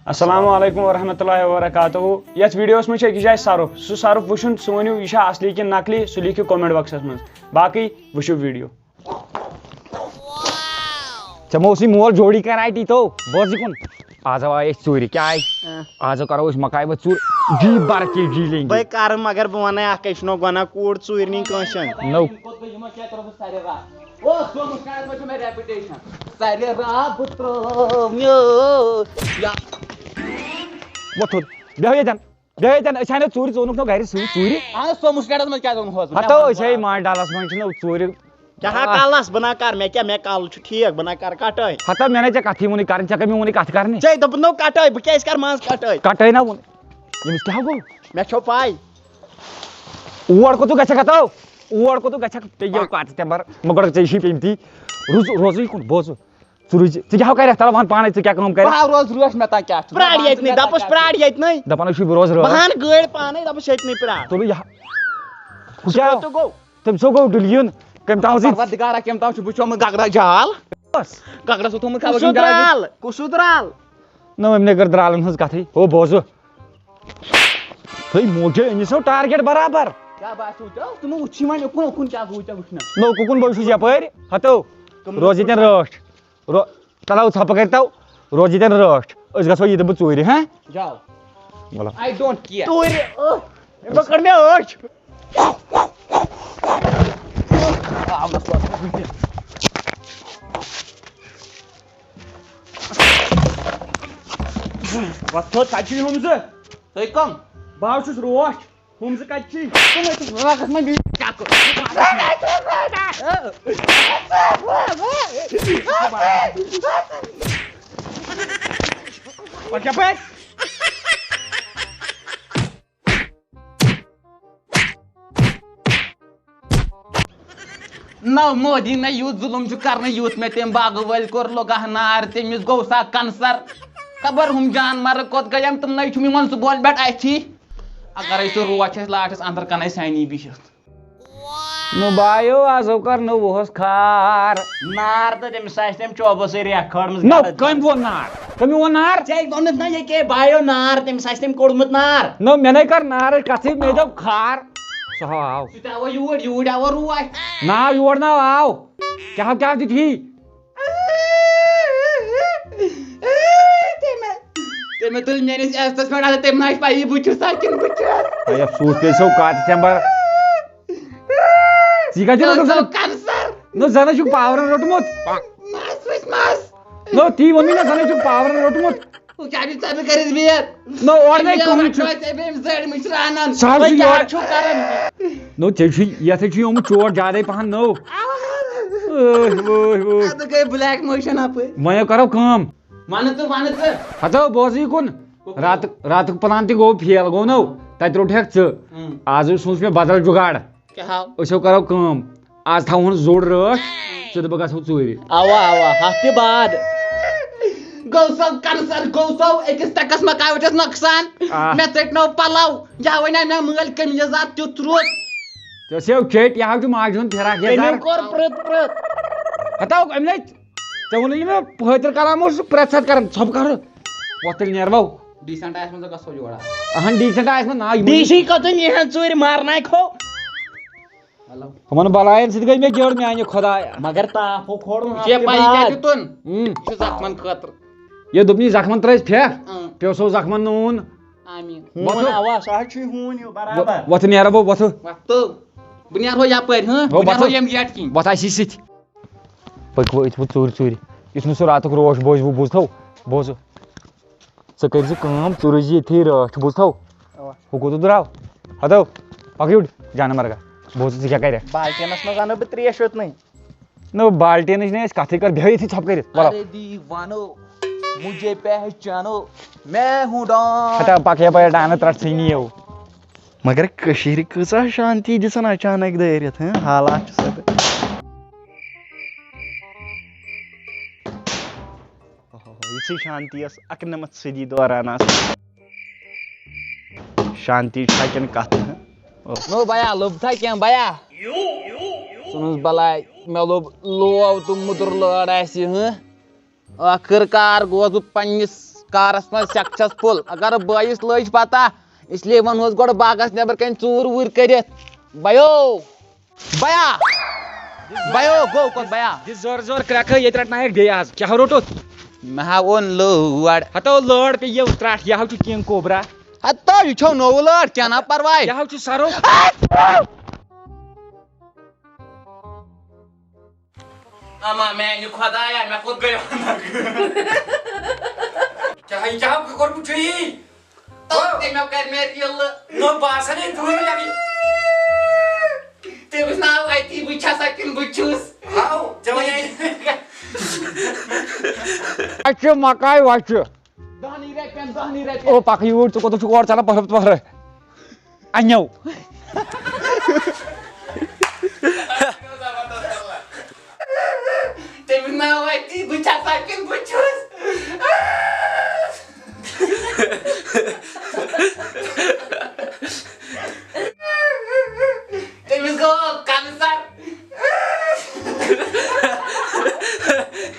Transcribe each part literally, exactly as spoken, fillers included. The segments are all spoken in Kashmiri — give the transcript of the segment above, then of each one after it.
السلام علیکم ورحمۃ اللہ وبرکاتہ۔ یتھ ویڈیوس منٛز چھُ أکِس جایہِ سرُپھ۔ سُہ سرُپھ وٕچھُن، سُہ ؤنِو، یہِ چھا اصلی کِنہٕ نقلی، سُہ لیکھِو comment boxس منٛز۔ باقٕے وٕچھِو ویڈیو۔ ژےٚ ما اوسُے مول جوڑی کراٹی تو؟ بوز یہِ کُن۔ آز آے أسۍ ژوٗرِ۔ کیٛاہ آے؟ آز کرو أسۍ مکاے وۄنۍ ژوٗر۔ جی بر کے جی لیں گے۔ بے کرٕ، مگر بہٕ وَنَے اَکھ کَتھ، یہِ چھُنہٕ گۄناہ کوٗر ژوٗرِ نِنۍ کٲنٛسہِ ہُنٛد۔ نو۔ او، سومُس کَرَس منٛز چھُ مےٚ reputation۔ سارے راتھ بہٕ ترٛوو میو۔ یا۔ وۄتھ تھوٚد۔ بیٚہہ ییٚتٮ۪ن۔ بیٚہہ ییٚتٮ۪ن۔ أسۍ آے نہٕ ژوٗرِ، ژٕ اوٚنُکھ نہٕ گرِ سۭتۍ ژوٗرِ۔ اَہَن حظ، سومُس کَرَس منٛز کیٛازِ اوٚنُکھ حظ؟ ہَتو، أسۍ آے ماے ڈالَس منٛز چھِنہٕ ژوٗرِ۔ کیٛاہ آ۔ کَلَس بہٕ نا کَرٕ، مےٚ کیٛاہ، مےٚ کَلہٕ چھُ ٹھیٖک، بہٕ نا کَرٕ کَٹٲے۔ ہَتو، مےٚ نے ژےٚ کَتھٕے ووٚنُے کَرٕنۍ، ژےٚ کَمہِ ووٚنُے کَتھ کَرنہِ؟ ژےٚ دوٚپُتھ نو کَٹٲے، بہٕ کیٛازِ کَرٕ منٛز کَٹٲے؟ کَٹٲے نا ووٚن۔ ییٚمِس کیٛاہ گوٚو؟ مےٚ چھو پَے۔ اور کوٚت گژھکھ ہَتو؟ اور کوٚت گژھکھ؟ ژےٚ یِیو کَتھ تہِ مگر، مگر ژےٚ چھُے پیٚمتی۔ روز، روزٕے کُن، بوزُ۔ ژٕ روٗزِ، ژٕ کیٛاہ کَرَکھ؟ تَلہٕ وَن پانَے، ژٕ کیٛاہ کٲم کَرَکھ؟ بہٕ ہا روزٕ رٲچھ، مےٚ تام کیٛاہ چھُ؟ پرٛار ییٚتہِ نٕے، دَپُس پرٛار ییٚتہِ نٕے۔ دَپان ہے چھُے بہٕ روزٕ رٲچھ۔ بہٕ ہَن گٲڑۍ پانَے، دَپُس ییٚتہِ نٕے پرٛار۔ تُلہٕ یہِ ہا۔ ہُہ سُہ کیٛاہ؟ کوٚت گوٚو؟ تٔمۍ سُہ گوٚو ڈُلگیُن۔ کٔمۍ تام زِ پروردگارا، کٔمۍ تام چھُ بہٕ چومُت گگرا جال۔ بس۔ گگرس اوس تھوٚمُت خبر کُس کُنہِ جایہِ۔ درٛال؟ کُس درٛال؟ نہ، أمۍ نے کٔر درٛالَن ہٕنٛز کَتھٕے۔ ہو بوزُ۔ تھٔے موجے أمِس ہو target برابر۔ کیٛاہ باسیو ژےٚ؟ ژٕ مہ وٕچھی وۄنۍ اُکُن، اُکُن کیٛاہ گوٚو ژےٚ وٕچھنَس؟ نہ، اُکُن بہٕ وٕچھُس یَپٲرۍ۔ ہَتو، تِم روز ییٚتٮ۪ن رٲچھ۔ رو-، تَلہٕ ہو ژھۄپہٕ کٔرۍ تو، روز ییٚتٮ۪ن رٲچھ۔ أسۍ گژھو ییٚتٮ۪ن بہٕ ژوٗرِ، ہہ؟ جاو۔ وَلہٕ۔ I don't care۔ ژوٗرِ، ٲہ، أمۍ ما کٔڑ مےٚ أچھ؟ وۄتھ تھوٚد، کَتہِ چھُے ہُم زٕ؟ تُہۍ کٕم؟ بہٕ حظ چھُس روش۔ ہُم زٕ کَتہِ چھِی؟ تِم ٲسۍ وٲنٛکَس منٛز بِہِتھ۔ کیٛاہ کوٚر؟ پَتہٕ کیٛاہ پَزِ؟ نو مودی نہ یوٗت ظُلُم چھُ کرنہٕ، یوٗت مےٚ تٔمۍ باغہٕ وٲلۍ کوٚر، لوٚگ اَتھ نار، تٔمِس گوٚو سا cancer۔ خبر ہُم جانوَر کوٚت گٔے، یِم تِمنٕے چھُم یِوان سُہ بولہِ پٮ۪ٹھ اَتھی۔ اگرے سُہ روچھ اَسہِ لاٹَس اندر کنے سانی بِہِتھ۔ نو بایو، آزو کر نو وُہس کھار۔ نار تہٕ تٔمِس آسہِ تٔمۍ چوبہٕ سۭتۍ ریکھ کھٲڑمٕژ نو، گرس۔ کٔمۍ ووٚن نار؟ کٔمۍ ووٚن نار؟ ژےٚ ووٚنُتھ نہ ییٚکے بایو نار، تٔمِس آسہِ تٔمۍ کوٚڑمُت نار۔ نو، مےٚ نے کٔر نارٕچ کتھٕے، مےٚ دوٚپ کھار۔ سُہ ہا آو۔ سُہ تہِ آو یوٗرۍ، یوٗرۍ آو روٗ اَسہِ۔ نہ، یور نہ آو۔ کیٛاہ، کیٛاہ دِتھی؟ تٔمۍ، تٔمۍ تُل میٲنِس عزتس پٮ۪ٹھ، اگر تٔمۍ نہ آسہِ پَیی بہٕ چھُس سا کِنہٕ بہٕ چھُس۔ ہے، افسوس پیٚیہِ سو کتھ تمبر۔ ژٕ کتہِ مےٚ ووٚن زن؟ سو cancer۔ نہ، زن چھُکھ پاورن روٚٹمُت۔ مس وٕچھ مس۔ نہ، تی ووٚن مےٚ نہ، زن چھُکھ پاورن روٚٹمُت۔ ہُہ کیٛاہ چھُ ژےٚ بہٕ کٔرِتھ بِہِتھ؟ نہ، اورٕ نے أمۍ کٕہٕنۍ یورٕ چھُ۔ چھُ اَسہِ أمۍ زٔڑۍ مٕتۍ رانان۔ سُہ حظ وۄنۍ چھُ کیٛاہ یورٕ۔ چھُو کران؟ نو، ژےٚ چھُے، یَتھ ہے چھُے آمُت چوٹ زیادَے پَہَن، نو۔ اوے، اوے، اوے۔ اَدٕ گٔے black motion اَپٲرۍ۔ وۄنۍ کَرو کٲم۔ وَنہٕ ژٕ، وَنہٕ ژٕ۔ ہَتو، بوزٕ یہِ کُن۔ کُکُن۔ راتُک، راتُک plan تہِ گوٚو fail، گوٚو نو؟ تَتہِ روٚٹ ہیٚکھ ژٕ۔ اۭں۔ آز سوٗنٛچ مےٚ بدل جُگاڑ۔ کیٛاہ ہاو؟ أسۍ ہو کرو کٲم، آز تھاوہون زوٚڑ رٲچھ، ژٕ تہٕ بہٕ گژھو ژوٗرِ۔ اوا، اوا، ہفتہٕ بعد۔ گوٚو سو cancer، گوٚو سو أکِس ٹکس مکاوٹس نۄقصان۔ آ۔ مےٚ ژٔٹۍ نو پلو، یا وۄنۍ آے مےٚ مٲلۍ قمیٖض اَتھ تیُتھ رُت۔ ژےٚ ٲسیو چیٚٹۍ، یہِ ہاو چھُ ماجہِ ہُنٛد فراک تٔمۍ یزار۔ کوٚر پرٛت پرٛت۔ ہتاو، أمۍ نے، ژےٚ ووٚنُے نہٕ مےٚ پٲتِر کلام اوس سُہ پرٛٮ۪تھ ساتہٕ کران، ژھۄپہٕ کرٕ۔ وۄتھ تیٚلہِ نیرٕ بہٕ۔ Decent آسہِ منٛز گژھو یورٕ۔ اہن، decent آسہِ منٛز نا، یِمن ڈی سی کتُن یِہن ژوٗرِ مارناے کھو۔ ہمن بلاین سۭتۍ گٔے مےٚ جٔڑ میانہِ خۄدایا۔ مگر تاپھ ہو کھولُن ژےٚ ہفتہٕ پَیی کیٛاہ بعد۔ دیُتُن؟ اۭں۔ یہِ چھُ زخمن خٲطرٕ۔ یہِ دوٚپُن یہِ زخمن ترٲیِتھ پھیٚہ، اۭں۔ پھیٚہ سو زخمن نوٗن۔ آمیٖن۔ ہوٗن وۄتھو۔ اوا، سُہ حظ چھُے ہوٗن ہیوٗ برابر۔ وۄ-، وۄتھٕ نیرٕ بہٕ، وۄتھٕ۔ وۄتھو۔ بہٕ نیرٕ ہو یپٲرۍ، ہٕنٛہ؟ ہو، بہٕ نیرٕ ہو وۄتھو۔ ییٚمہِ گیٹ کِنۍ۔ وۄتھ اَسی سۭتۍ۔ پٔکۍ وۄنۍ أتھۍ وۄنۍ ژوٗرِ ژوٗرِ۔ یُس نہٕ سُہ راتُک روش بوزِ، وۄنۍ بوٗزتھو؟ بوزُ۔ ژٕ کٔرۍ زِ کٲم، ژٕ روزِ ییٚتھی رٲچھ، بوٗزتھو؟ اوا۔ ہُہ کوٚت درٛاو؟ ہتو، پکھ یوٗرۍ، جانہٕ مرگا۔ بوٗز ژٕ کیٛاہ کرکھ؟ بالٹیٖنس منٛز اَنو بہٕ ترٛیش یوٚتنٕے۔ نہ، بالٹیٖنٕچ نہٕ اَسہِ کَتھٕے کر، بیٚہہ ییٚتھی ژھۄپہٕ کٔرِتھ، وَلو۔ ارے دیوانو، مجھے پہچانو، میں ہوں ڈان۔ ہتا پکھ یپٲرۍ ڈانہٕ ترٛٹھ ژھٕنی یو۔ مگر کٔشیٖرِ کۭژاہ شانتی دِژٕن اچانک دٲرِتھ، ہہ؟ حالات چھِ سا۔ اوہو، یِژھٕے شانتی ٲس اَکنَمَتھ صٔدی دوران آسان۔ شانتی چھا کِنہٕ کَتھ؟ نو بیا، لوٚب تھا کینٛہہ بیا؟ ژھٕنُس بلاے، مےٚ لوٚب لوو تہٕ مُدُر لٲر آسہِ، ہہ؟ ٲخٕر کار گوس بہٕ پننِس کارس منٛز سکسیسفل۔ اگر بٲیِس لٔج پتہ، اس لیے ونہوس گۄڈٕ باغس نٮ۪بر کنہِ ژوٗر ووٗر کٔرِتھ۔ بَیو! بیا! بَیو! گوٚو کوٚت بیا؟ دِ زور زور کرٛٮ۪کھٕ، ییٚتہِ رٹناوکھ بیٚیہِ آز۔ کیٛاہ روٚٹُتھ؟ مےٚ ہا اوٚن لٲر۔ ہتو لٲر پیٚیہِ یہِ ترٛٹھ، یہِ ہا چھُ کِنگ کوبرا۔ ہتو، یہِ چھو نوٚو لٲر، کینٛہہ نہ پرواے۔ یہِ ہا چھُ سرو۔ اما میانہِ خۄدایا، مےٚ کوٚت گٔیو نکھٕ؟ کیٛاہ، یہِ کیٛاہ کوٚرمُت چھُ یی؟ تہٕ تٔمۍ کَرِ مےٚ ریٖلہٕ۔ نو باسان ہے دوٗرِ لگی۔ تٔمِس ناو اَتی، بہٕ چھَسا کِنہٕ بہٕ چھُس؟ ہاو، ژےٚ وَنے۔ اَسہِ چھِ مکاے وَچہِ۔ دَہنٕے رۄپیَن، دَہنٕے رۄپیَن۔ او پَکھ یوٗرۍ، ژٕ کوٚتَتھ چھُکھ اورٕ ژَلان پَہرٕ پَہرٕ؟ اَنیو۔ تٔمِس ناو اَتی، بہٕ چھَسا کِنہٕ بہٕ چھُس؟ تٔمِس گوٚو کینسر۔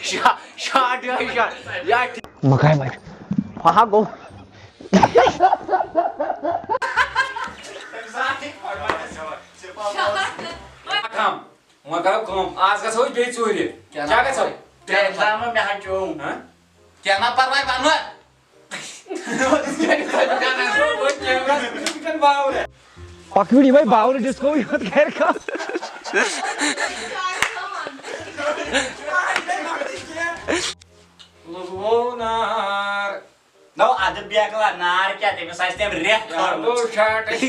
شا-، شاٹ یِہوٚے شاٹ۔ یا ٹھیٖک۔ مکاے وَچہِ۔ ہا گوٚو۔ کم۔ وۄنۍ کرو کٲم، آز گژھو أسۍ بیٚیہِ ژوٗرِ۔ کیٛاہ کیٛاہ گژھو؟ کیٛاہ نہ پرواے۔ ترٛےٚ ترٛامہٕ مےٚ ہا چوٚو۔ ہہ؟ کیٛاہ نہ پرواے، وَنہٕ۔ پکوڑی بھائی باور ڈسکو یوت کر کا۔ لوگو نار۔ نو ادٕ بیکلا نار کیٛاہ، تٔمِس آسہِ تٔمۍ ریٚکھ یارٕ کھٲرمٕژ۔ گوٚو شاٹٕے۔